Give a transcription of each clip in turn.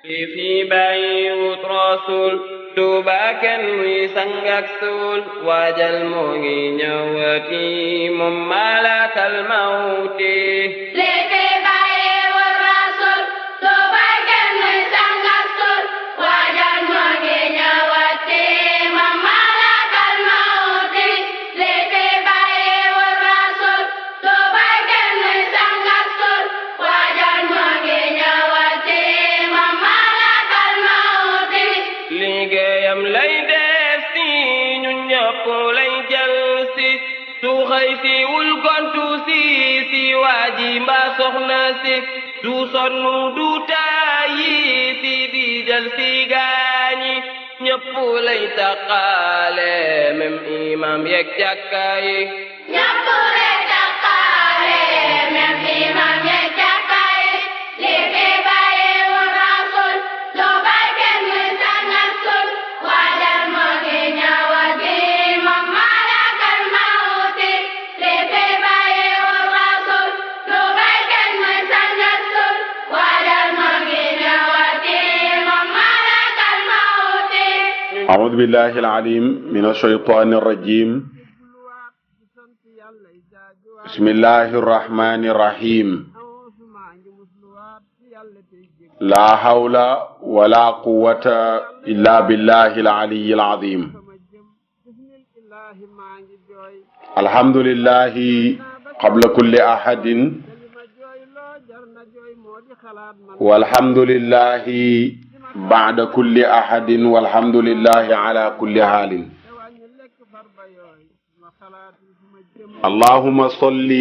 في بيوت رسول Tuuba kenn muy sang ak suul waajal moo ngi ñëwati moom malakal mawti xëysiwul gontu si waaji mbaa soxna si du sonnu du taayi si di jël si gaañi ñëpp lay taqaale même imam yeeg jàkka yi ñëpp lay taqaale même imam yeeg jàkka yi li fi bàyyi wu rasul du bay kenn sangal sul waajal moo ngi ñëwati moom malakal mawti أعوذ بالله العليم من الشيطان الرجيم بسم الله الرحمن الرحيم لا حول ولا قوة إلا بالله العلي العظيم الحمد لله قبل كل أحد والحمد لله بعد كل أحد والحمد لله على كل حال اللهم صل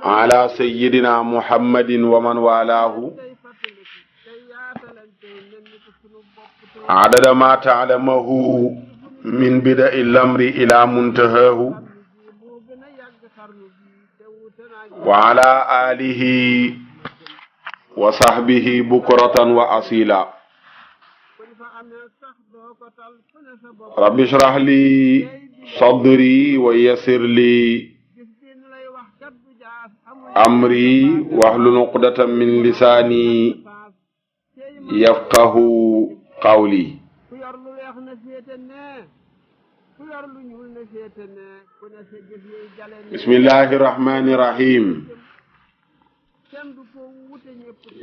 على سيدنا محمد ومن والاه عدد ما تعلمه من بدء الأمر إلى منتهاه وعلى آله وصحبه بكرة وأصيلا رب اشرح لي صدري ويسر لي أمري واحلل عقدة من لساني يفقه قولي بسم الله الرحمن الرحيم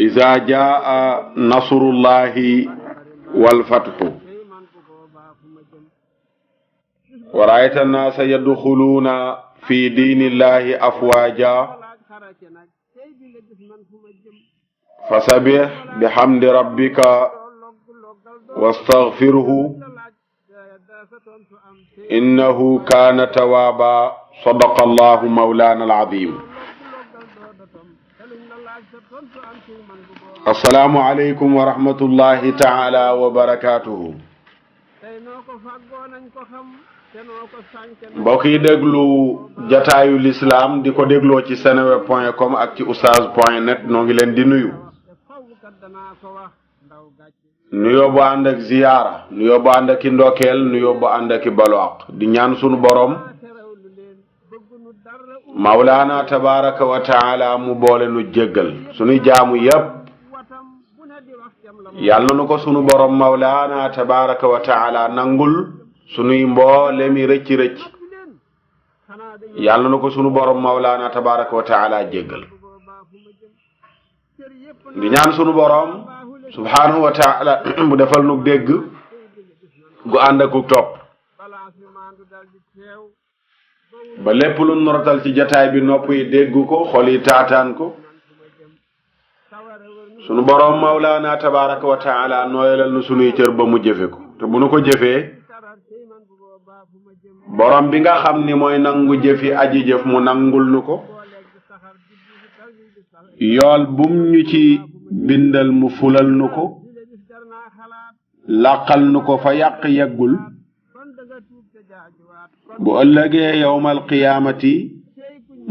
إذا جاء نصر الله والفتح ورأيت الناس يدخلون في دين الله أفواجا فسبح بحمد ربك واستغفره إنه كان توابا صدق الله مولانا العظيم السلام عليكم ورحمة الله تعالى وبركاته mbokk yi déglu jataayu l'islam di ko dégloo ci seneweb.com ak ci oustaz.net noo ngi leen di nuyu nuyoo bu ànd ak ziyaara nuyoo bu ànd ak i ndokkeel nuyoo bu ànd ak i baluwaq di ñaan sunu borom mawlaana tabaraka wa taala mu boole nu jéggal sunuy jaamu yépp yàlla na nu ko sunu borom mawlaana tabaraka wa taala nangul sunuy mboolemi rëcc yàlla na ko sunu borom mawlaana tabaraka wa taala jéggal di ñaan sunu borom subhanahu wa taala mu defal nu dégg gu ànd ak topp ba lépp lu norotal ci jataay bi nopp yi dégg ko xol yi taataan ko sunu borom mawlaana tabaraka wa taala nooyalal nu sunuy cër ba mu jëfe ko te bu nu ko jëfee borom bi nga xam ni mooy nangu jëfi aji jëf mu nangul nu ko yool bum ñu ci bindal mu fulal nu ko làqal nu ko fa yàq yeggul bu ëllëgee yawmal qiyaamati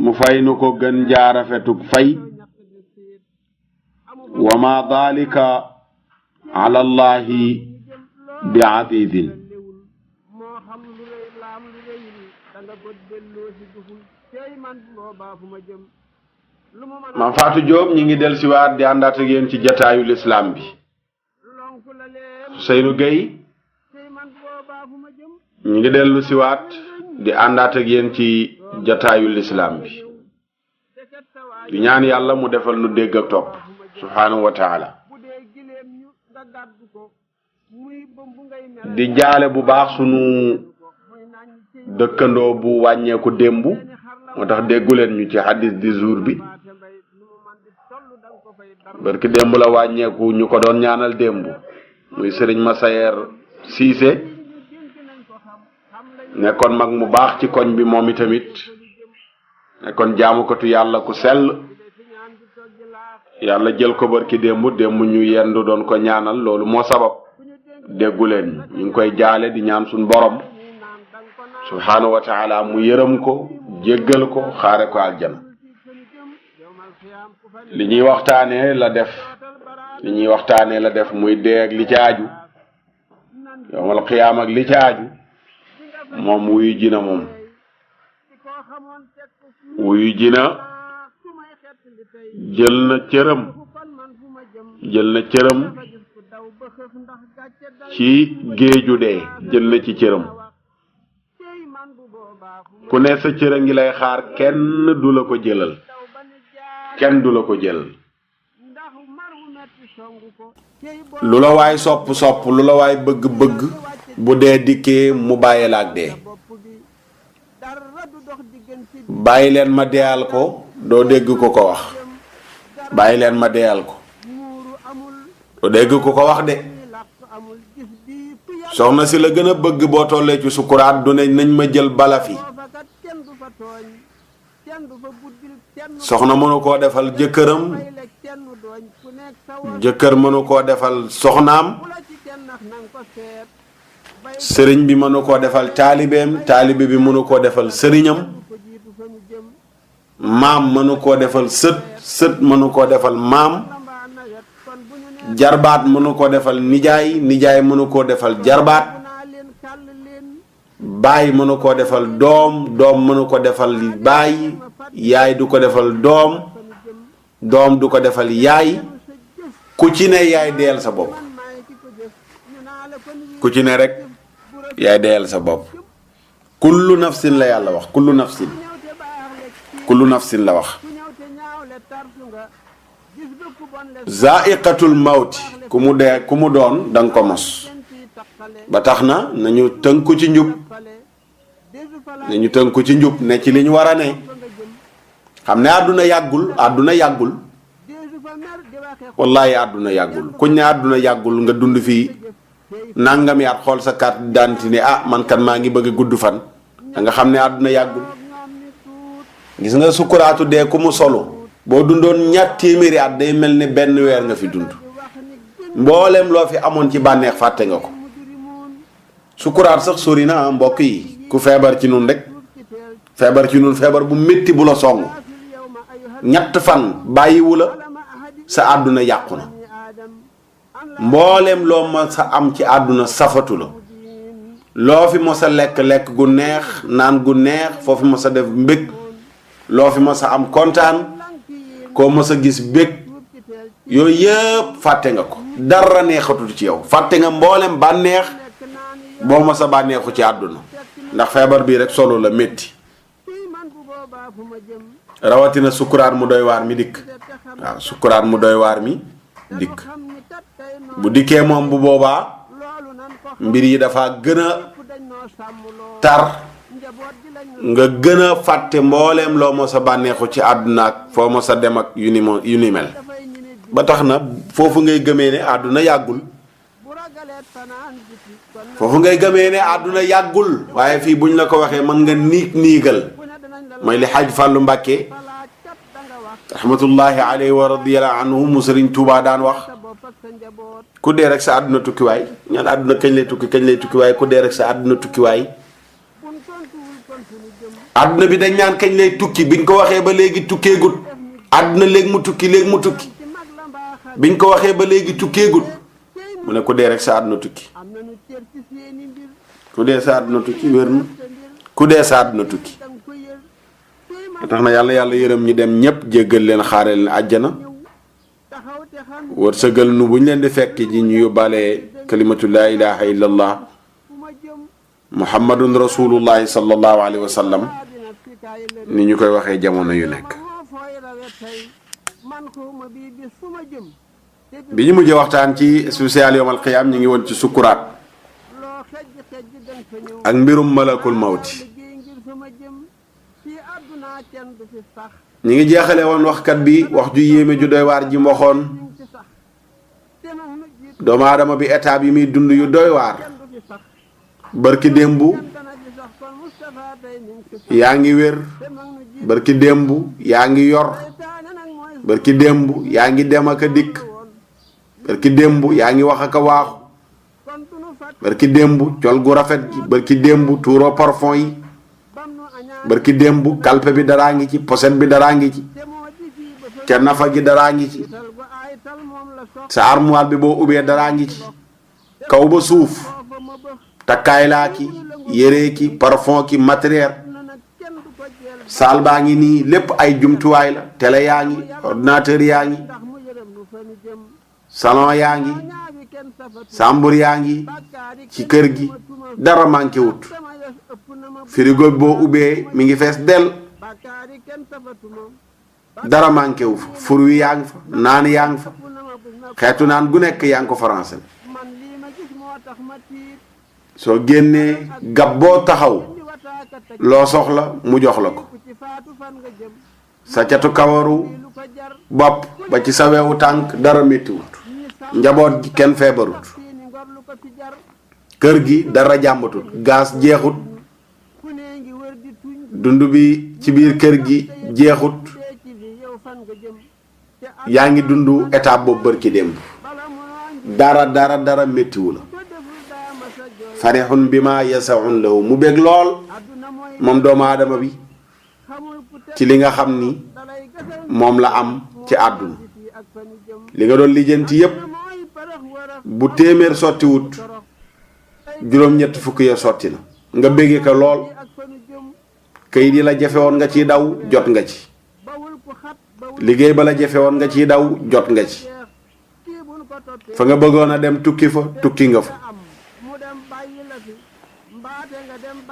mu fay nu ko gën jaarafetug fay wa ma dalika ala allahi bi azizin Mame Fatou Diop ñi ngi del siwaat di àndaat ak yéen ci jataayu l'islam bi Seynou Gueye ñu ngi dellu siwaat di àndaat ak yéen ci jataayu lislaam bi di ñaan yàlla mu defal nu dégg ak topp subhaanahu wa taala di jaale bu baax sunu dëkkandoo bu wàññeeku démb moo tax dégguleen ñu ci hadis du jour bi barki démb la wàññeeku ñu ko doon ñaanal démb muy sëriñ Masayer Cissé nekkoon mag mu baax ci koñ bi moom itamit nekkoon jaamukatu yàlla ku sell yàlla jël ko barki démb ñu yendu doon ko ñaanal loolu moo sabab dégguleen ñu ngi koy jaale di ñaan suñ borom subhaanahu wa taala mu yërëm ko jéggal ko xaare ko aljana li ñuy waxtaanee la def muy dee ak li ci aju yowmal qiyaam ak li ci aju moom wuyu jina jël na cëram ci géeju dee jël na ci cëram ku ne sa cëra ngi lay xaar kenn du la ko jëlal lu la waay sopp lu la waay bëgg bu dee dikkee mu bàyyi la ak dee bàyyi leen ma deyal ko doo dégg ko ko wax bàyyi leen ma deyal ko doo dégg ko ko wax de soxna si la gën a bëgg boo tollee ci sukuraat du ne nañ ma jël bala fi soxna mënu koo defal jëkkëram jëkkër mënu koo defal soxnaam sëriñ bi mënu koo defal taalibe bi mënu koo defal sëriñam maam mënu koo defal sët mënu koo defal maam jarbaat mënu koo defal nijaay mënu koo defal jarbaat baay mënu koo defal doom mënu ko defal baay yaay du ko defal doom du ko defal yaay ku ci ne yaay deyal sa bopp ku ci ne rek yaay deyal sa bopp kullu nafsin la yàlla wax kullu nafsin la wax zaiqatul mawti ku mu doon danga ko mos ba tax na nañu tënku ci njub ne ci li ñu war a ne xam ne àdduna yàggul wallahi àdduna yàggul kuñ ne àdduna yàggul nga dund fii nangami at xool sa carte d'identité ne man kan maa ngi bëgg a gudd fan da nga xam ne àdduna yàggul gis nga sukuraatu dee ku mu solo boo dundoon 2 téeméeri at day mel ne benn weer nga fi dund mboolem loo fi amoon ci bànneex fàtte nga ko sukuraat sax sori na mbokk yi ku feebar ci nun rek feebar bu métti bu la song 3 fan bàyyiwu la sa àdduna yàqu na mboolem loo ma sa am ci àdduna safatu la loo fi mos a lekk gu neex naan gu neex foo fi mos a def mbég loo fi mos a am kontaan koo mos a gis bég yooyu yëpp fàtte nga ko dara neexatul ci yow fàtte nga mboolem bànneex boo mos a bànneexu ci àdduna ndax feebar bii rek solo la métti rawatina sukuraat mu doy waar mi dikk waaw sukuraat mu doy waar mi dikk bu dikkee moom bu boobaa mbir yi dafa gën a tar nga gën a fàtte mbooleem loo mos a bànneexu ci àdduna ak foo mos a dem ak yu ni mel ba tax na foofu ngay gëmee ne àdduna yàggul waaye fii buñ la ko waxee mën nga niigal mooy li xaaj Fàllu Mbàkke rahmatullahi alayhi wa radiyallahu anhu mu Sëriñ Tuubaa daan wax ku dee rek sa àdduna tukkiwaay ñaan àdduna kañ lay tukki waaye ku dee rek sa àdduna tukkiwaay àdduna bi dañ ñaan kañ lay tukki biñ ko waxee ba léegi tukkeegut àdduna léegi mu tukki biñ ko waxee ba léegi tukkeegut mu ne ku dee rek sa àdduna tukki ku dee sa àdduna tukki wér na ku dee sa àdduna tukki tax na yàlla yërëm ñi dem ñépp jéggal leen xaare leen àjjana wërsëgal nu buñ leen di fekk ji ñu yóbbaale kalimatu laa ilaha illa allah muhammadun rasulullahi sallallahu alayhi wa sallam ni ñu koy waxee jamono yu nekk. bi ñu mujjee waxtaan ci spécial yawmal qiyaam ñu ngi woon ci sukkuraat ak mbirum malakul mawti. ñi ngi jeexale woon waxkat bi wax ju yéeme ju doy waar ji waxoon doomu aadama bi étape yi muy dund yu doy waar. barki démb yaa ngi wér, barki démb yaa ngi yor, barki démb yaa ngi dem ak a dikk, barki démb yaa ngi wax ak a waaxu, barki démb col gu rafet gi, barki démb tuuro parfum yi, barki démb kalpe bi daraa ngi ci, poset bi daraa ngi ci, ca nafa gi daraa ngi ci, sa armoire bi boo ubbee daraa ngi ci, kaw ba suuf takkaay laa ki yére ki parfum ki matériel saal baa ngi nii lépp ay jumtuwaay la. télé yaa ngi, ordinateur yaa ngi, salon yaa ngi, sambur yaa ngi ci kër gi, dara manqué wut. frigo bi boo ubbee mi ngi fees del, dara manqué wu fa. fur wi yaa ngi fa, naan yaa ngi fa, xeetu naan gu nekk yaa ngi ko français. soo génnee gab boo taxaw loo soxla mu jox la ko. sa catu kawaru bopp ba ci sa wewu tànk dara méttiwut. njaboot gi kenn feebarut. kër gi dara jàmbatut. gaas jeexut. dund bi ci biir kër gi jeexut. yaa ngi dund étape boobu bërki démb. dara méttiwu la. farihun bi ma yasaun lahu mu bég lool moom doomu aadama bi ci li nga xam ni moom la am ci àdduna. li nga doon lijjanti yépp bu téeméer sotti wut juróom-ñett fukk ya sotti na nga béggee ko lool. kayit yi la jafe woon nga ciy daw jot nga ci. liggéey ba la jafe woon nga ciy daw jot nga ci. fa nga bëggoon a dem tukki fa tukki nga fa.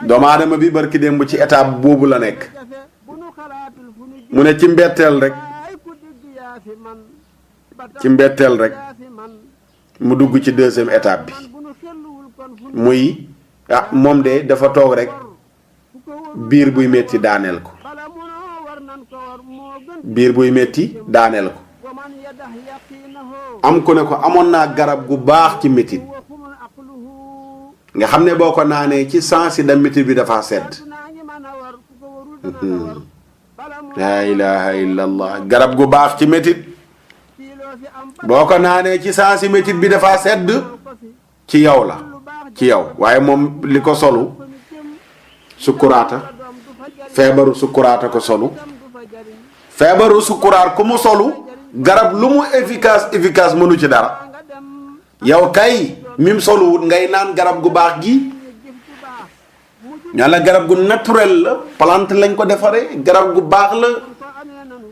doomu aadama bi barki démb ci étape boobu la nekk. mu ne ci mbetteel rek mu dugg ci deuxième étape bi muy moom de dafa toog rek biir buy metti daaneel ko. biir buy metti daaneel ko. am ku ne ko amoon naa garab gu baax ci métit nga xam ne boo ko naanee ci sensi da métit bi dafa sedd. laa ilaha illallah garab gu baax ci métit boo ko naanee ci sensi métit bi dafa sedd. ci yow la ci yow waaye moom li ko solu sukkuraata feebaru sukkuraata ko solu. feebaru sukkuraat ku mu solu garab lu mu efficace mënu ci dara. yow kay mim soluwut ngay naan garab gu baax gi ñaa la garab gu naturel la plante lañ ko defaree garab gu baax la.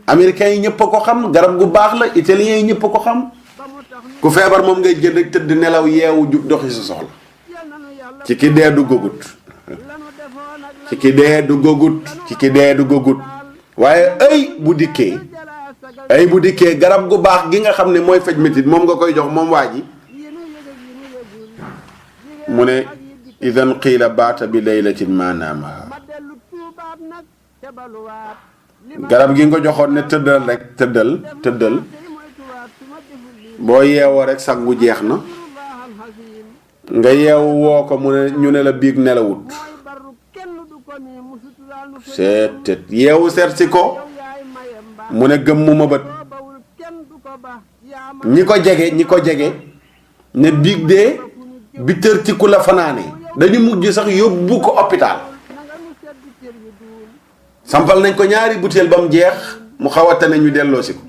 américains yi ñëpp a ko xam garab gu baax la italiens yi ñëpp a ko xam. ku feebar moom ngay jënd rek tëdd nelaw yeewu jug doxi sa soxla. ci ki dee du gogut ci ki dee du gogut ci ki dee du gogut waaye ay bu dikkee garab gu baax gi nga xam ne mooy faj métit moom nga koy jox moom waa ji. mu ne idan qiila baata bi laylatin ma naamaha garab gi nga joxoon ne tëddal rek tëddal boo yeewoo rek sangu jeex na nga yeewu woo ko mu ne ñu ne la biig nelawut seet yeewu seet si ko mu ne gëmmu ma bët ñi ko jege ne biig dee bi tër ci ku la fanaane dañu mujj sax yóbbu ko hôpital sampal nañ ko ñaari butéel ba mu jeex mu xaw a tane ñu delloosi ko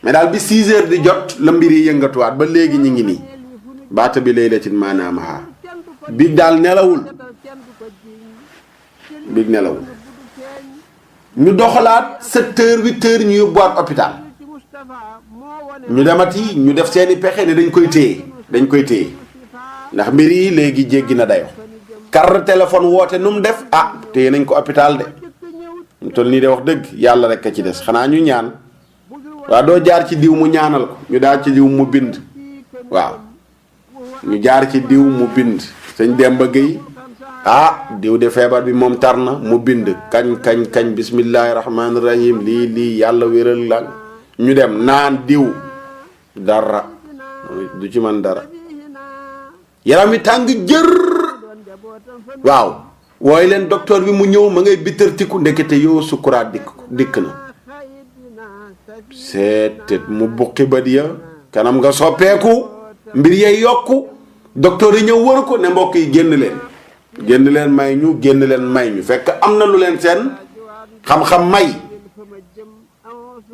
mais daal bi 6 heures di jot la mbir yi yëngatuwaat ba léegi ñu ngi nii baata bi laylatin maa naamaha biig daal nelawul ñu doxalaat 7 heures 8 heures ñu yóbbuwaat hôpital ñu demati ñu def seeni pexe ne dañ koy téye dañ koy téye ndax mbir yi léegi jéggi na dayo carte téléphone woote nu mu def téye nañ ko hôpital de mu toll nii de wax dëgg yàlla rek a ci des xanaa ñu ñaan waaw doo jaar ci diw mu ñaanal ko ñu jaar ci diw mu bind waaw ñu jaar ci diw mu bind sëñ Demba Gueye diw de feebar bi moom tar na mu bind kañ bismillahi rahmaani rahim lii yàlla wéral la ñu dem naan diw dara du ci man dara yaram wi tàng jër waaw wooy leen docteur bi mu ñëw ma ngay bitërtiku ndekete yoo sukuraat dikk na seetet mu buqi bët ya kanam nga soppeeku mbir yay yokku docteur yi ñëw wër ko ne mbokk yi génn leen may ñu fekk am na lu leen seen xam-xam may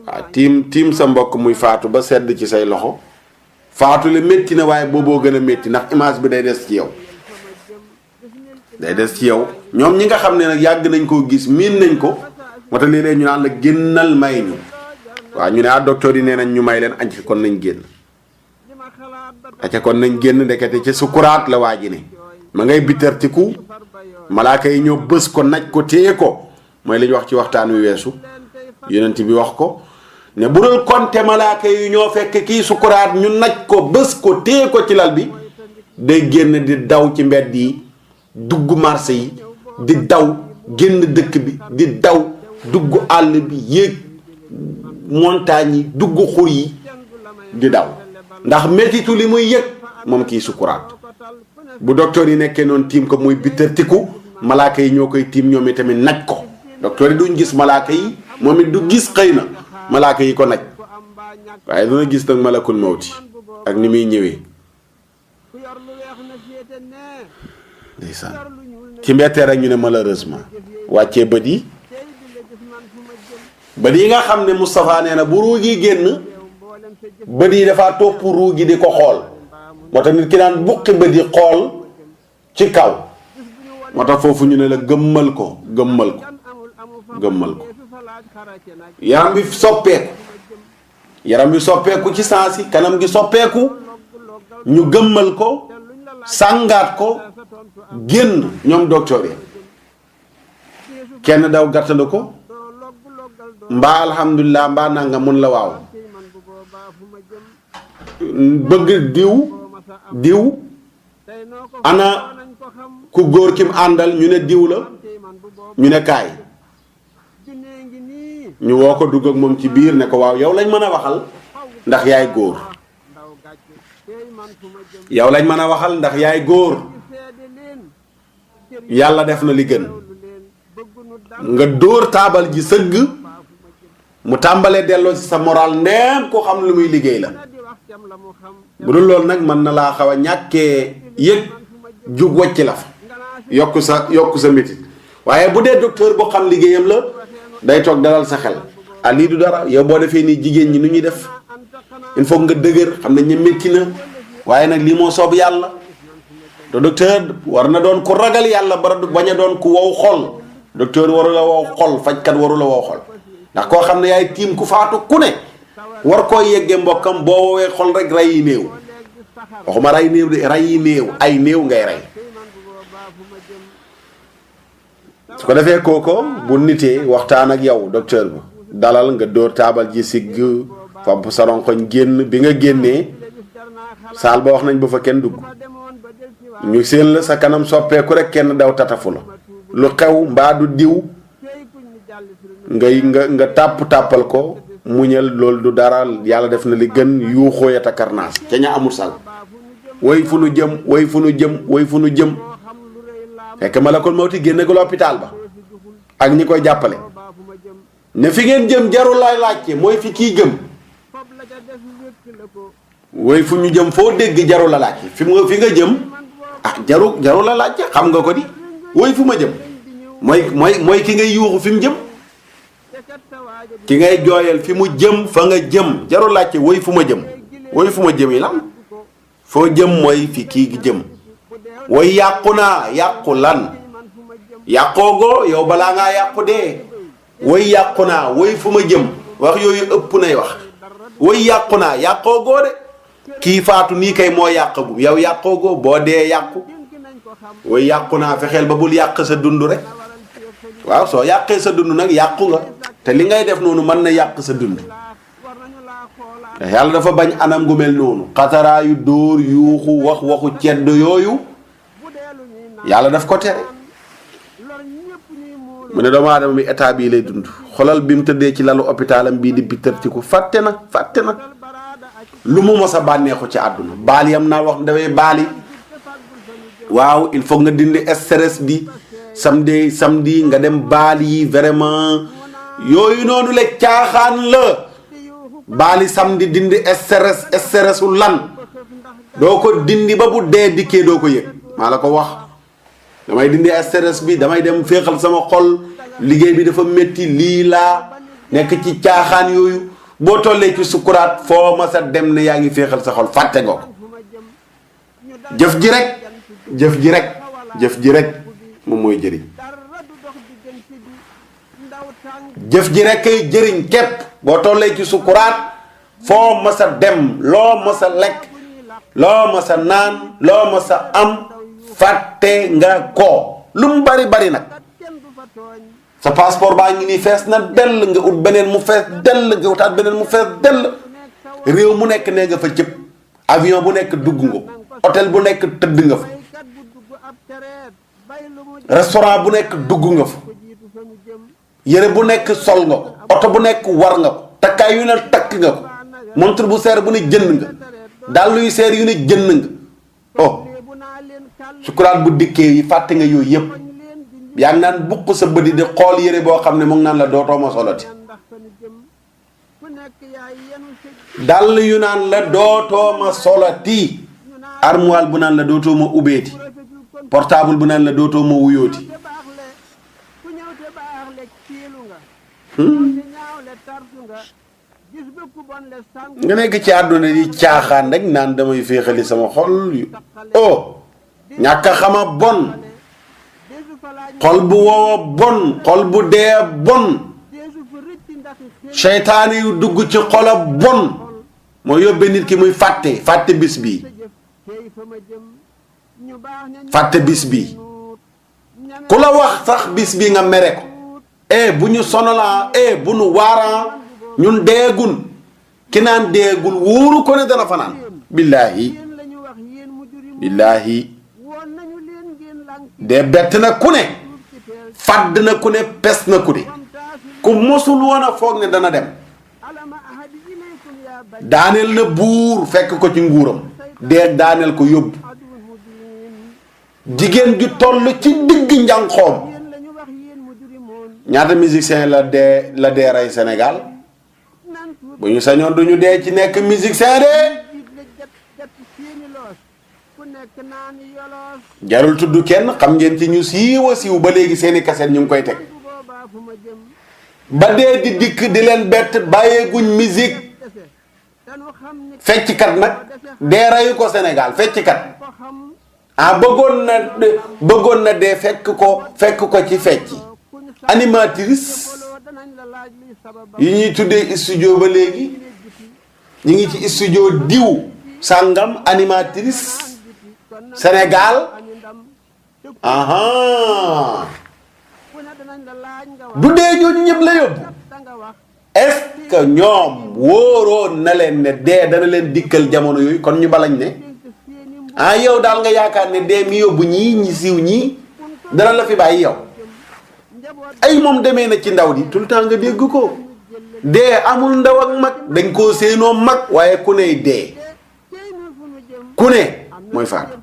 waaw tiim sa mbokk muy faatu ba sedd ci say loxo faatu le métti na waaye booboo gën a métti ndax image bi day des ci yow ñoom ñi nga xam ne nag yàgg nañ koo gis miin nañ ko moo tax léeg-léeg ñu naan la génnal may ñu waaw ñu ne docteur yi nee nañ ñu may leen añ kon nañ génn kon nañ génn ndekete ci sukuraat la waa ji ne ma ngay bittartiku malaaka yi ñoo bës ko naj ko téye ko mooy li ñu wax ci waxtaan wi weesu yonent bi wax ko ne bu dul konte malaaka yi ñoo fekk kii sukuraat ñu naj ko bës ko téye ko ci lal bi day génn di daw ci mbedd yi dugg marché yi di daw génn dëkk bi di daw dugg àll bi yéeg montagne yi dugg xur yi di daw ndax mettitu li muy yëg moom kii sukuraat bu docteur yi nekkee noonu tiim ko muy bittartiku malaaka yi ñoo koy tiim ñoom itamit naj ko docteur yi duñ gis malaaka yi moom it du gis xëy na malaaka yi ko naj waaye dana gis nag malakul mawti ak ni muy ñëwee ndeysaan ci mbettee rek ñu ne malheureusement wàccee bët yi nga xam ne Moustapha nee na bu ruu gi génn bët yi dafa topp ruu gi di ko xool moo tax nit ki daan buqi bët yi xool ci kaw moo tax foofu ñu ne la gëmmal ko yaram bi soppeeku ci saasi kanam gi soppeeku ñu gëmmal ko sàngaat ko génn ñoom docteur yi kenn daw gàttandu ko mbaa alhamdulilah mbaa nanga mun la waaw bëgg diw ana ku góor kim àndal ñu ne diw la ñu ne kaay ñu woo ko dugg ak moom ci biir ne ko waaw yow lañ mën a waxal ndax yaay góor yàlla def na li gën nga dóor taabal ji sëgg mu tàmbalee delloo ci sa moral ndeem ko xam lu muy liggéey la bu dul loolu nag mën na laa xaw a ñàkkee yëg jug wacc la fa yokku sa métit waaye bu dee docteur boo xam liggéeyam la day toog dalal sa xel lii du dara yow boo defee nii jigéen ñi nu ñuy def il faut nga dëgër xam nañ ne métti na waaye nag lii moo soob yàlla te docteur war na doon ku ragal yàlla ba bañ a doon ku wow xol docteur waru la wow xol fajkat waru la wow xol ndax koo xam ne yaay tiim ku faatu ku ne war koo yeggee mbokkam boo woowee xol rek ray yi néew waxuma ray néew de ray yi néew ay néew ngay rey su ko defee kooko bu nitee waxtaan ak yow docteur bi dalal nga dóor taabal ji sigg fomp sa ronkoñ génn bi nga génnee saal ba wax nañ ba fa kenn dugg ñu seen la sa kanam soppeeku rek kenn daw tatafu la lu xew mbaa du diw nga tàppal ko muñal loolu du dara yàlla def na li gën yuuxoo ya takarnaas ca ña amul sal way fu nu jëm fekk malakul mawti génne ko l'hôpital ba ak ñi koy jàppale ne fi ngeen jëm jarul la laajte mooy fi kii gëm way fu ñu jëm foo dégg jarul la laajte fi nga jëm jarul la laajte xam nga ko di way fu ma jëm mooy ki ngay yuuxu fi mu jëm ki ngay jooyal fi mu jëm fa nga jëm jarul laajte way fu ma jëm yi lan foo jëm mooy fi kii gi jëm way yàqu naa yàqu lan yàqoogoo yow balaa ngaa yàqu dee way yàqu naa way fu ma jëm wax yooyu ëpp nay wax way yàqu naa yàqoogoo de kii faatu nii kay moo yàqagum yow yàqoogoo boo dee yàqu way yàqu naa fexeel ba bul yàq sa dund rek waaw soo yàqee sa dund nag yàqu nga te li ngay def noonu mën na yàq sa dund yàlla dafa bañ anam gu mel noonu xataraayu dóor yuuxu waxu cedd yooyu yàlla daf ko tere mu ne doomu aadama bi état bii lay dund xolal bi mu tëddee ci lalu hôpitalam bii di bittartiku fàtte na lu mu mos a bànneexu ci àdduna baali yam naa wax dafay baali waaw il faut nga dindi stress bi samedi nga dem baali yi vraiment yooyu noonu la caaxaan la baali samedi dindi stressu lan doo ko dindi ba bu dee dikkee doo ko yëg maa la ko wax damay dindi stress bi damay dem féexal sama xol liggéey bi dafa métti lii laa nekk ci caaxaan yooyu boo tollee ci sukuraat foo ma sa dem ne yaa ngi féexal sa xol fàtte nga ko jëf ji rek moom mooy jëriñ jëf ji rek kay jëriñ képp boo tollee ci sukuraat foo ma sa dem loo ma sa lekk loo ma sa naan loo ma sa am fàtte nga ko lu mu bari nag sa passeport baa ngi nii fees na dell nga ut beneen mu fees dell nga utaat beneen mu fees dell réew mu nekk nee nga fa cëpp avion bu nekk dugg nga hôtel bu nekk tëdd nga fa restaurant bu nekk dugg nga fa yére bu nekk sol nga ko oto bu nekk war nga ko takkaay yu ne takk nga ko montre bu seer bu ne jënd nga dàll yu seer yu ne jënd nga oh sukuraat bu dikkee yi fàtte nga yooyu yëpp yaa ngi naan bukk sa bëdi di xool yére boo xam ne mu ngi naan la dootoo ma soloti dàll yu naan la dootoo ma soloti armoire bu naan la dootoo ma ubbeeti portable bu naan la dootoo ma wuyooti nga nekk ci àdduna di caaxaan rek naan damay féexali sama xol oh ñàkk a xama bon xol bu woowa bon xol bu dee bon seytaane yu dugg ci xola bon moo yóbbee nit ki muy fàtte bis bi fàtte bis bi ku la wax sax bis bi nga mere ko bu ñu sonola bu ñu waaran ñun deegun ki naan deegul wóoru ko ne dana fanaan billaahi de bett na ku ne fàdd na ku ne pes na ku ne ku mosul woon a foog ne dana dem daaneel na buur fekk ko ci nguuram dee daaneel ko yóbbu jigéen ju toll ci digg njànqoom ñaata musicien la dee rey Sénégal bu ñu sañoon duñu dee ci nekk musicien de jarul tudd kenn xam ngeen ci ñu siiw ba léegi seeni kaset ñu ngi koy teg ba dee di dikk di leen bett bàyyeeguñ musique fecckat nag dee reyu ko Sénégal fecckat bëggoon na dee fekk ko ci fecc animatrice yi ñuy tuddee studio ba léegi ñu ngi ci studio diw sàngam animatrice Sénégal du dee ñooñu ñëpp la yóbbu est-ce que ñoom wóoroon na leen ne dee dana leen dikkal jamono yooyu kon ñu balañ ne yow daal nga yaakaar ne dee mi yóbbu ñi siiw ñii dana la fi bàyyi yow ay moom demee na ci ndaw di tout le temps nga dégg ko dee amul ndaw ak mag dañ koo séenoo mag waaye ku ne dee ku ne mooy faatu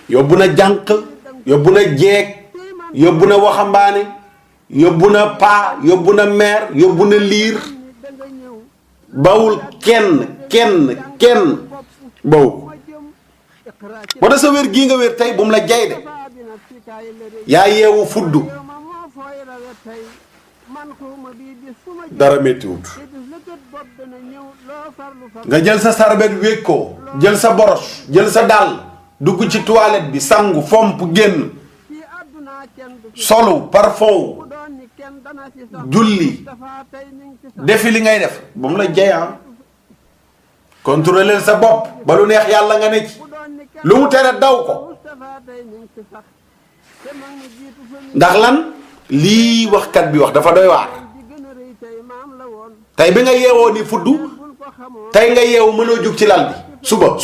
yóbbu na jànq yóbbu na jeeg yóbbu na waxambaane yóbbu na paa yóbbu na meer yóbbu na liir bawul kenn baw moo tax sa wér gii nga wér tey bu mu la jay de yaa yeewu fuddu dara méttiwut nga jël sa sarbet wéeg ko jël sa boros jël sa dàll dugg ci toilette bi sangu fomp génn solu parfum julli defi li ngay def ba mu la jayaan contrôler sa bopp ba lu neex yàlla nga ne ci lu mu tere daw ko ndax lan lii waxkat bi wax dafa doy waar tey bi nga yeewoo ni fudd tey nga yeewu mënoo jug ci lal bi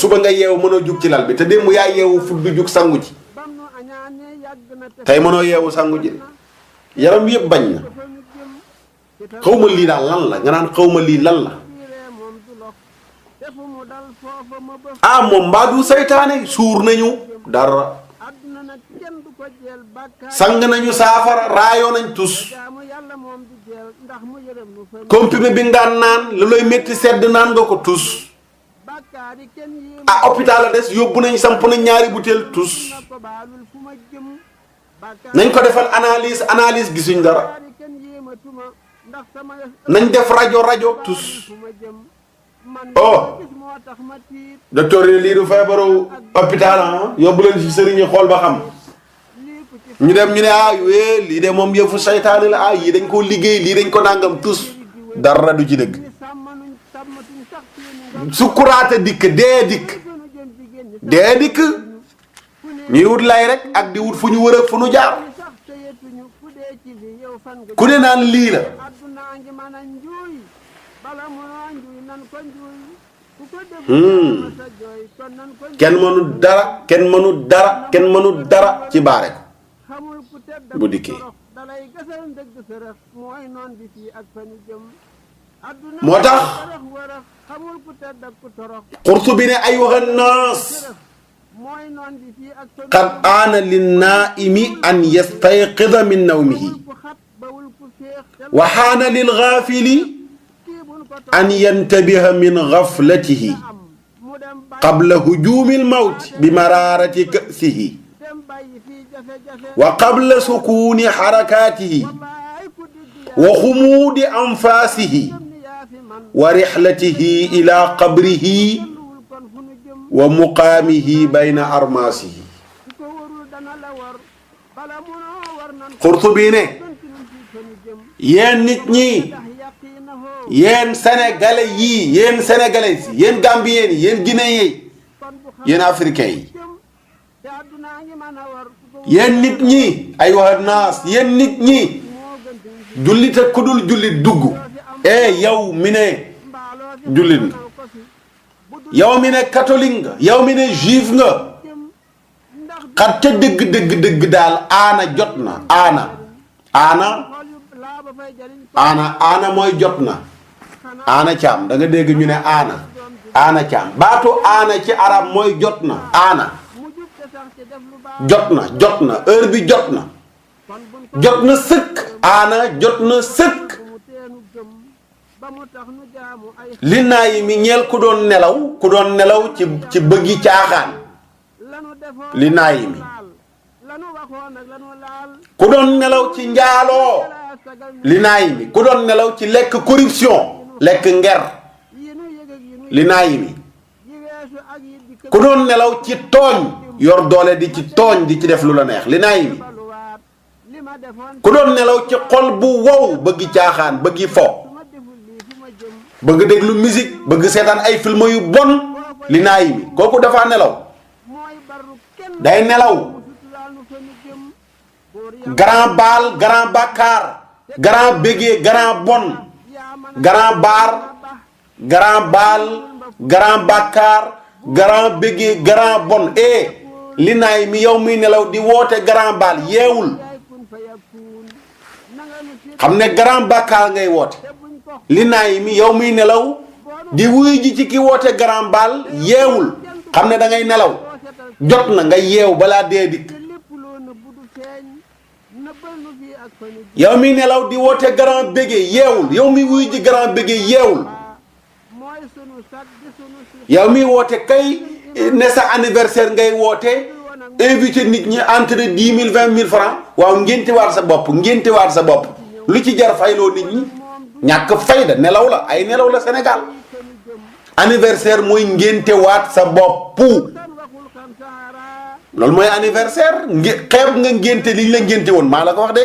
suba nga yeewu mënoo jug ci lal bi te démb yaa yeewu fudd jug sangu ji tey mënoo yeewu sangu ji yaram yëpp bañ na xawma lii daal lan la nga naan xawma lii lan la ah moom mbaa du saytaane suur nañu dara sang nañu saafara raayoo nañ tus comprimé bi nga daan naan lu lay métti sedd naan nga ko tus ah hôpital la des yóbbu nañ samp nañ ñaari butéel tus nañ ko defal analyse gisuñ dara nañ def rajo tus oh docteur yi lii du feebaru hôpital yóbbu leen ci sëriñ yi xool ba xam ñu dem ñu ne lii de moom yëfu saytaane la yii dañ koo liggéey lii dañ ko nangam tus dara du ci dëgg sukkuraate dikk dee dikk ñuy wut lay rek ak di wut fu ñu wër ak fu ñu jaar ku ne naan lii la kenn mënu dara ci baare ko bu dikkee moo tax Qurtubi ne ayyuha nnaas qad aana linnaa'imi an yastayqida min nawmihi wa haana lilgaafili an yantabiha min gaflatihi qabla hujuumi lmawti bi maraarati ka'sihi wa qabla sukuuni xarakaatihi wa xumuudi anfaasihi wa rixlatihi ila qabrihi wa muqaamihi bayna armaasihi. Qurtubi ne yéen nit ñi yéen sénégalais yii yéen sénégalais yi yéen gambien yi yéen guinéen yi yéen africain yi yéen nit ñi ayyuha naas yéen nit ñi jullit ak ku dul jullit dugg yow mi ne jullit nga yow mi ne catholique nga yow mi ne juif nga xat ca dëgg daal aana jot na aana mooy jot na aana caam da nga dégg ñu ne aana caam baatu aana ci arab mooy jot na aana jot na heure bi jot na sëkk aana jot na sëkk li naa yi mi ñeel ku doon nelaw ci bëggi caaxaan li naa yi mi ku doon nelaw ci njaaloo li naa yi mi ku doon nelaw ci lekk corruption lekk nger li naa yi mi ku doon nelaw ci tooñ yor doole di ci tooñ di ci def lu la neex li naa yi mi ku doon nelaw ci xol bu wow bëggi caaxaan bëggi fo bëgg déglu musique bëgg seetaan ay film yu bon li naa yi mi kooku dafa nelaw day nelaw grand baal grand bàkkaar grand bégee grand bon grand baar grand baal grand bàkkaar grand bégee grand bon li naa yi mi yow muy nelaw di woote grand baal yeewul xam ne grand bàkkaar ngay woote li naa yi mi yow muy nelaw di wuy ji ci ki woote grand baal yeewul xam ne da ngay nelaw jot na nga yeew balaa dee dikk yow mi nelaw di woote grand bége yeewul yow mi wuy ji grand bége yeewul yow mi woote kay ne sa anniversaire ngay woote invité nit ñi entre 10 000 20 000 francs waaw ngénti waat sa bopp lu ci jar fayloo nit ñi ñàkk fayda nelaw la ay nelaw la Sénégal anniversaire mooy ngénte waat sa bopp loolu mooy anniversaire xeeb nga ngénte liñ la ngénte woon maa la ko wax de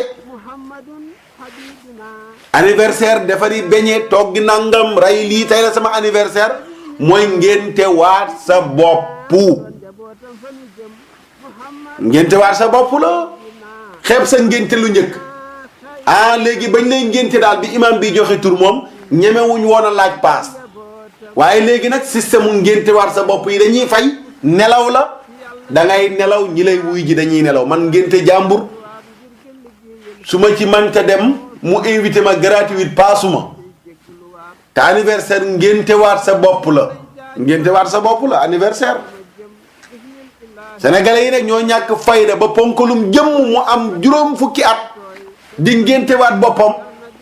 anniversaire defari beñe toog gi nangam ray lii tey la sama anniversaire mooy ngénte waat sa boppu ngénte waat sa bopp la xeeb sa ngénte lu njëkk léegi bañ lay ngénte daal bi imam bi joxe tur moom ñemewuñ woon a laaj paas waaye léegi nag système mu ngénte waat sa bopp yi dañuy fay nelaw la da ngay nelaw ñi lay wuy ji dañuy nelaw man ngénte jàmbur su ma ci mënta dem mu invité ma gratuite paasuma te anniversaire ngénte waat sa bopp la ngénte waat sa bopp la anniversaire sénégalais yi nag ñoo ñàkk fayda ba ponkalum jëmm mu am juróom fukki at di ngénte waat boppam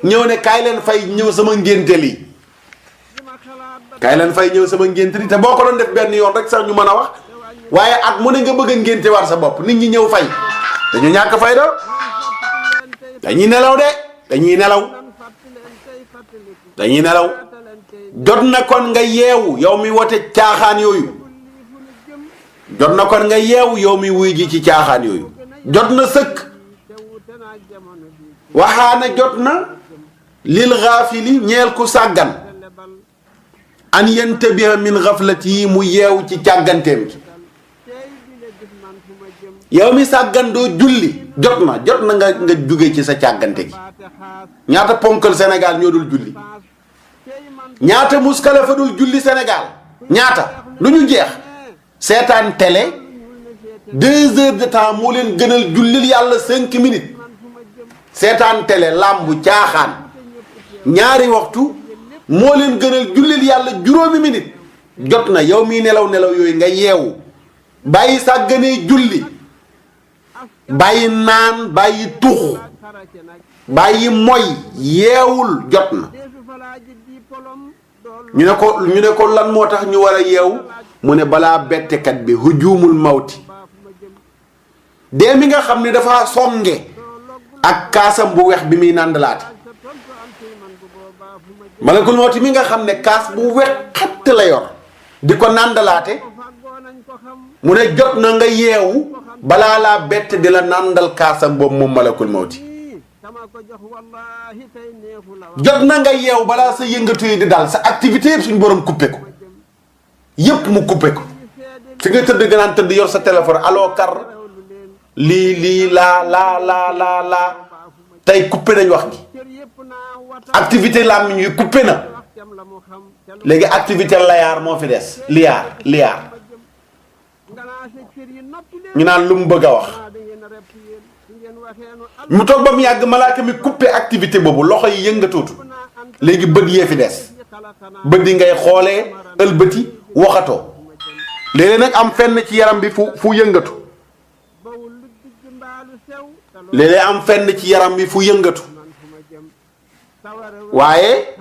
ñëw ne kaay leen fay ñëw sama ngénte li kaay leen fay ñëw sama ngénte li te boo ko doon def benn yoon rek sax ñu mën a wax waaye at mu ne nga bëgg a ngénte waat sa bopp nit ñi ñëw fay dañu ñàkk fayda dañuy nelaw de dañuy nelaw jot na kon nga yeewu yow mi wote caaxaan yooyu jot na kon nga yeewu yow mi wuy ji ci caaxaan yooyu jot na sëkk waxaana jot na lil gaafili ñeel ku sàggan an yantabiha min gaflati yi mu yeewu ci càgganteem gi yow mi sàggan doo julli jot na nga jóge ci sa càggante gi ñaata ponkal Sénégal ñoo dul julli ñaata muskala fa dul julli Sénégal ñaata lu ñu jeex seetaan télé 2 heures de temps moo leen gënal jullil yàlla 5 minutes seetaan télé làmbu caaxaan ñaari waxtu moo leen gënal jullil yàlla juróomi minutes jot na yow miy nelaw yooyu nga yeewu bàyyi sàgganee julli bàyyi naan bàyyi tux bàyyi moy yeewul jot na ñu ne ko lan moo tax ñu war a yeewu mu ne balaa bettekat bi hujumul mawti dee mi nga xam ne dafa songe ak kaasam bu weex bi muy nàndalaate malakul mawti mi nga xam ne kaas bu weex xatt la yor di ko nàndalaate mu ne jot na nga yeewu balaa laa bett di la nàndal kaasam boobu moom malakul mawti jot na nga yeewu balaa sa yëngatu yi di daal sa activité yëpp suñu borom coupé ko yëpp mu coupé ko fi nga tëdd gënaan tëdd yor sa téléphone aloo kar lii laa tey coupé nañ wax gi activité làmmiñ yi coupé na léegi activité layaar moo fi des liyaar ñu naan lu mu bëgg a wax mu toog ba mu yàgg malaaka mi coupé activité boobu loxo yi yëngatootu léegi bët yee fi des bët yi ngay xoolee ëlbëti waxatoo léeg-léeg nag am fenn ci yaram bi fu yëngatu léeg-léeg am fenn ci yaram bi fu yëngatu waaye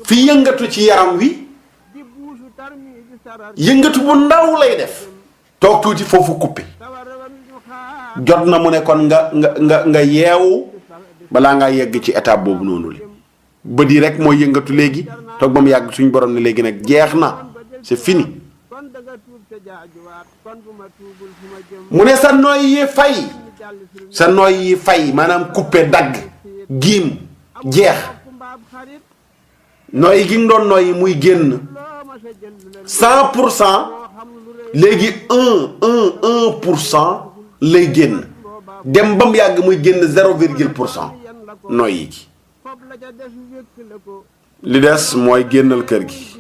fi yëngatu ci yaram wi yëngatu bu ndaw lay def toog tuuti foofu coupé jot na mu ne kon nga yeewu balaa ngaa yegg ci étape boobu noonu li bët yi rek mooy yëngatu léegi toog ba mu yàgg suñu borom ne léegi nag jeex na c'est fini mu ne sa nooy yi fay maanaam coupé dagg giim jeex nooy gi nga doon nooy muy génn 100% léegi 1% lay génn dem ba mu yàgg muy génn 0,% nooy yi gi li des mooy génnal kër gi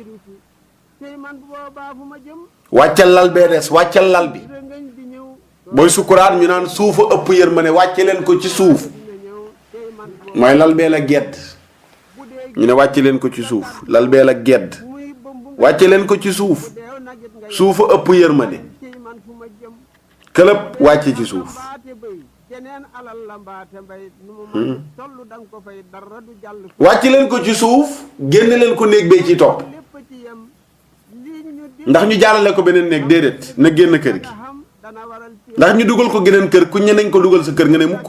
wàccal lal bee des wàccal lal bi booy sukuraat ñu naan suufa ëpp yërmande wàcce leen ko ci suuf mooy lal bee la gedd ñu ne wàcce leen ko ci suuf lal bee la gedd wàcce leen ko ci suuf suufa ëpp yërmande këlëb wàcce ci suuf wàcce leen ko ci suuf génne leen ko néeg bee ci topp ndax ñu jaarale ko beneen néeg déedéet na génn kër gi ndax ñu dugal ko geneen kër ku ñe nañ ko dugal sa kër nga ne mukk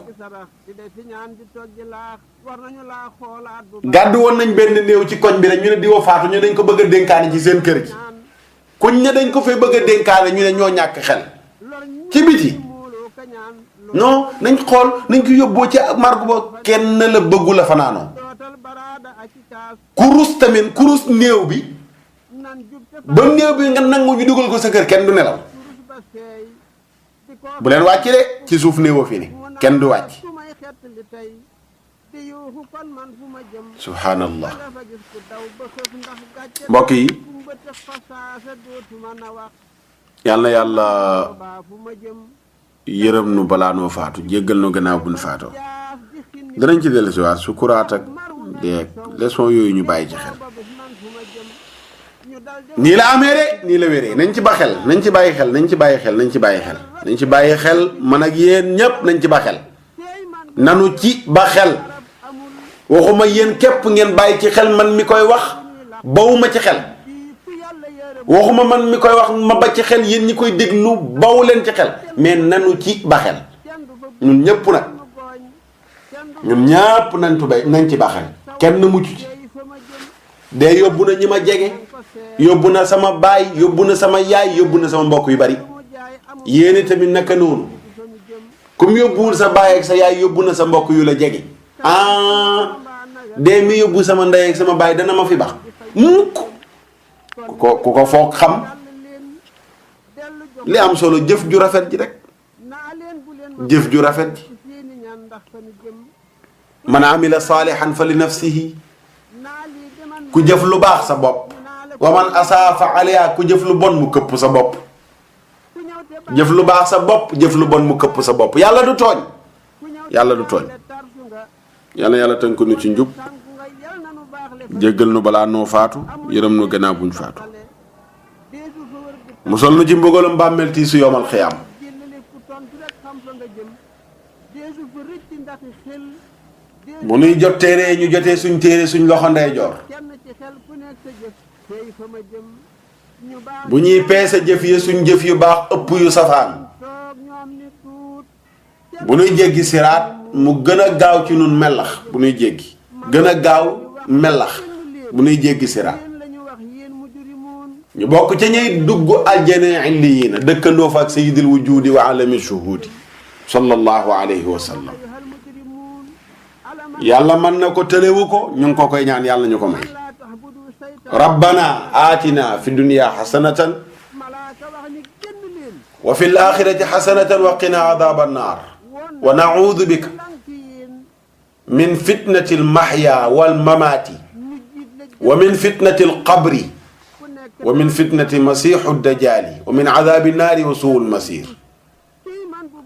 gàddu woon nañ benn néew ci koñ bi rek ñu ne diwa faatu ñu dañ ko bëgg a dénkaane ci seen kër gi kuñ ne dañ ko fay bëgg a dénkaane ñu ne ñoo ñàkk xel ci biti non nañ xool nañ ko yóbboo ci margo ba kenn la bëggu la fanaanoo kurus tamit kurus néew bi ba néew bi nga nangu ñu dugal ko sa kër kenn du nelaw bu leen wàcc de ci suuf néewoo fi ni kenn du wàcc subhanallah mbokk yi yal na yàlla yërëm nu balaa noo faatu jéggal nu gannaaw buñ faatoo danañ ci dellu si waat sukuraat ak deeg leçon yooyu ñu bàyyi ci xel nii la amee de nii la wéree nañ ci ba xel nañ ci bàyyi xel nañ ci bàyyi xel nañ ci bàyyi xel nañ ci bàyyi xel man ak yéen ñépp nañ ci ba xel nanu ci ba xel waxuma yéen képp ngeen bàyyi ci xel man mi koy wax bawuma ci xel waxuma man mi koy wax ma ba ci xel yéen ñi koy déglu bawu leen ci xel mais nanu ci ba xel ñun ñëpp nag ñun ñëpp nañ ci ba xel kenn mucc ci de yóbbu na ñi ma jege yóbbu na sama baay yóbbu na sama yaay yóbbu na sama mbokk yu bari yéene tamit naka noonu comme yóbbuwul sa baay ak sa yaay yóbbu na sa mbokk yu la jege de mi yóbbu sama ndey ak sama baay dana ma fi bax mukk ku ko foog xam li am solo jëf ju rafet ji rek jëf ju rafet ji man amila saalihan fa li nafsihi ku jëf lu baax sa bopp wa man asaa fa alayha ku jëf lu bon mu këpp sa bopp jëf lu baax sa bopp jëf lu bon mu këpp sa bopp yàlla du tooñ yàlla du tooñ yàlla yàlla tënk nu ci njub jéggal nu balaa noo faatu yërëm nu gannaaw buñ faatu musal nu ci mbugalum bàmmeel tii su yoomal xiyaam bu nuy jot téere ñu jotee suñ téere suñ loxo ndeyjoor bu ñuy peese jëf yi suñ jëf yu baax ëpp yu safaan bu nuy jéggi siraat mu gën a gaaw ci nun mellax bu nuy jéggi gën a gaaw mellax bu nuy jéggi siraat ñu bokk ca ñuy dugg aljana illiyiina dëkkandoo fa ak sayyidil wujudi wa alami shuhudi sallallahu alayhi wa sallam yàlla mën na ko tëlewu ko ñu ngi ko koy ñaan yàlla ñu ko may rabbana aatina fi dunya xasanatan wa fi l-aaxirati xasanatan wa qina adaaba annaar wa naudu bika min fitnati l-maxya wal-mamaati wa min fitnati l-qabri wa min fitnati masiixu dajjaali wa min adaabi nnaari wa suu'i l-masiir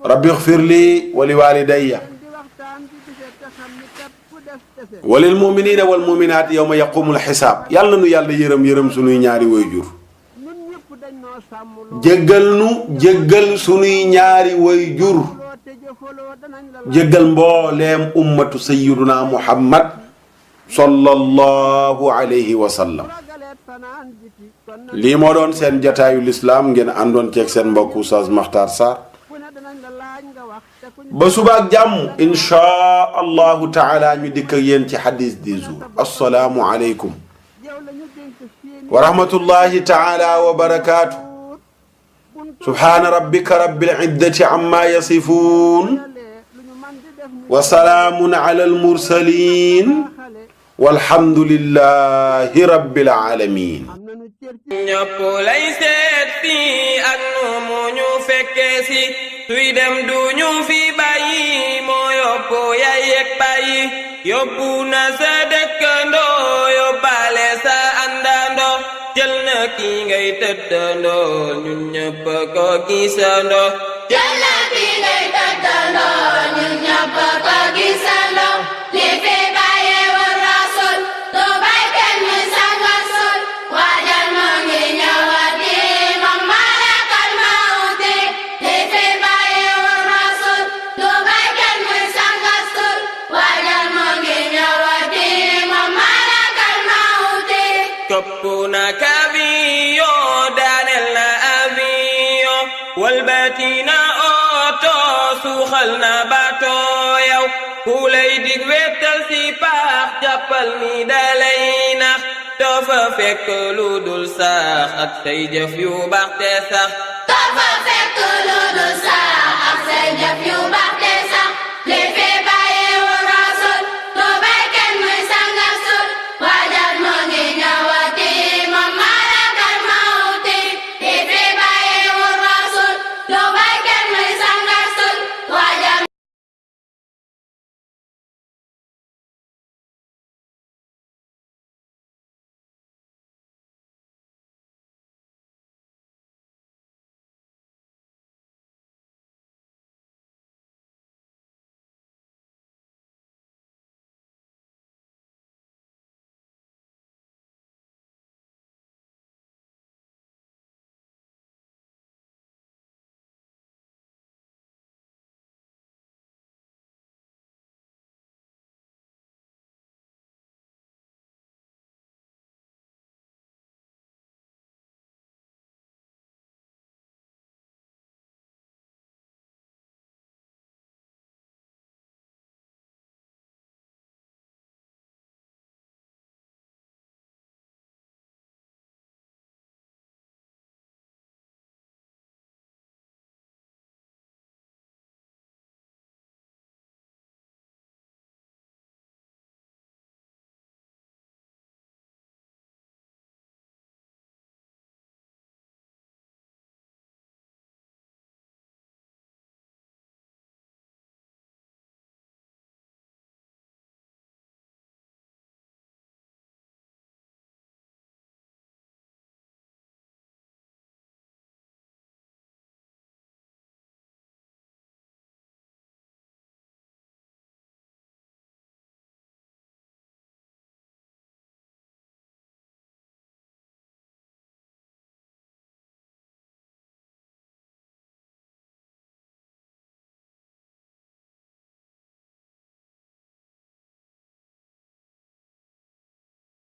rabbi ixfir lii wa liwaalidayya wa lil mu'miniina wal mu'minaati yawma yaqumul xisaab yàlla nu yàlla yërëm sunuy ñaari waajur jéggal sunuy ñaari waajur jéggal mbooleem ummatu sayyiduna Muhammad sallallahu alayhi wa sallam lii moo doon seen jataayu lislaam ngeen àndoon ceeg seen mbokku Oustaz Makhtar Sarr ba suba ak jàmm inchaa allahu taala ñu dikk ak yéen ci hadis du jour assalaamu aleykum wa rahmatullahi taala wa barakaatu subhaana rabbika rabbil izzati amma yasifuun wa salaamun ala al mursaliin walhamdulillahi rabbil aalamiin ñëpp lay seet si ak nu mu ñu fekkee si suy dem du ñu fi bàyyi moo yóbbu yaay yeg bàyyi yóbbu na sa dëkkandoo yóbbaale sa àndandoo jël na ki ngay tëddandoo ñun ñëpp ko gisandoo jël na ki ngay tëddandoo ñun ñëpp ko gisandoo li fi bàyyi war rasul du bay kenn muy sangal sul waajal moo ngi ñëwati moom malakal mawti li fi bàyyi war rasul du bay kenn muy sangal sul waajal moo ngi ñëwati moom malakal mawti topp na avion daaneel na avion walbati na oto suuxal na bato yow ku lay dig wettal si paax jàppal ni dalay nax doo fa fekk lu dul sax ak say jëf yu baax te sax doo fa fekk lu dul sax